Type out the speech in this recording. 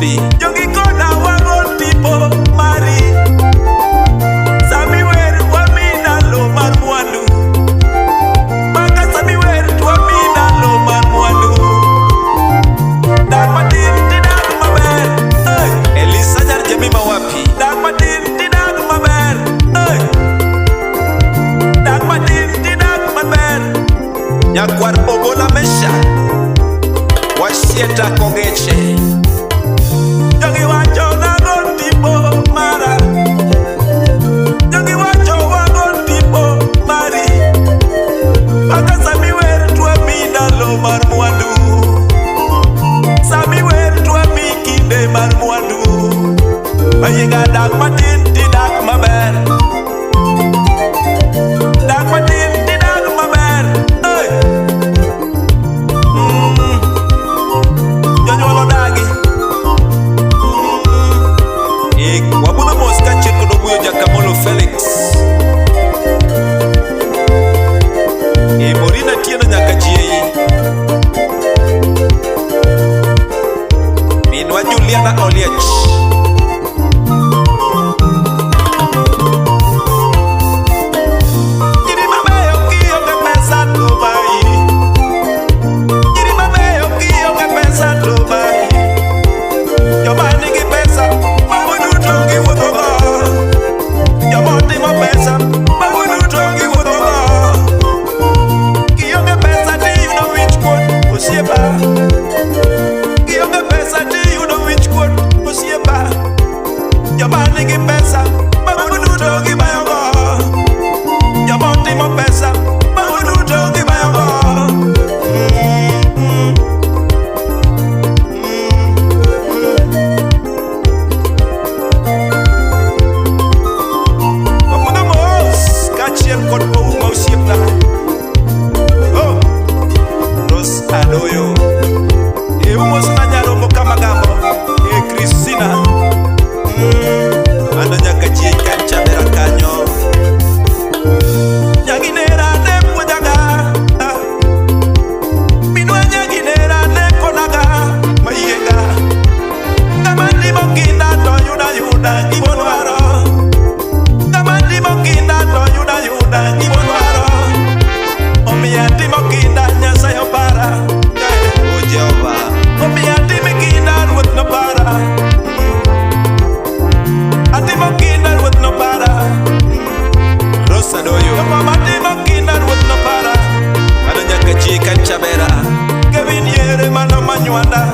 Burundi. Jogi kona wago tipo mari. Sami wer wami ndalo mar mwandu. Maka sami wer to wami ndalo mar mwandu. Dak matin tidak maber. Hey. Elisa nyar Jemima wapi? Dak matin tidak maber. Hey. Dak matin tidak maber. Nyakwar Ogola Mesha. Wasieta Kogeche. Jogi wacho nago tipo mara. Jogi wacho wago tipo mari. Maka sami wer to wami ndalo mar mwandu. Sami wer to wami kinde mar mwandu. Mayiga dak matin tidak maber. Dak matin tidak maber. Hey. Jonyuol odagi. Wabudho mos kaachiel kod Obuyo Jakamolo Felix. Morina Tieno nyaka chiei. Minwa Juliana Oliech. Nyiri mabeyo kionge pesa to bayi. Nyiri mabeyo kionge pesa to bayi. Joma nigi pesa mago duto giwuothogo. Joma otimo pesa mago duto giwuothogo. Kionge pesa tiyudo wich kuot osiepa. Kionge pesa tiyudo wich kuot osiepa. Joma nigi pesa mago duto gibayogo. Joma otimo pesa mago duto gibayogo. Wabudho mos kaachiel kod Ouma osiepna. Oh, Rose Adoyo. Umos na Nyarombo Kamagambo. Christina. Mano nyaka chieng' Kanchabera kanyo. Nyaginera ne puonjaga. Minwa nyaginera ne konaga mayienga. Ng'ama timo kinda to yuda yuda gimodwaro. Ng'ama timo kinda to yuda yuda gimodwaro. Omiyo atimo kinda Nyasaye opara. O Jehova. Omiyo atimo kinda Ruoth nopara. Atimo kinda Ruoth nopara. Rose Adoyo. Joma timo kinda Ruoth nopara. Mano nyaka chieng' Kanchabera. Kevin Yere mano manywanda.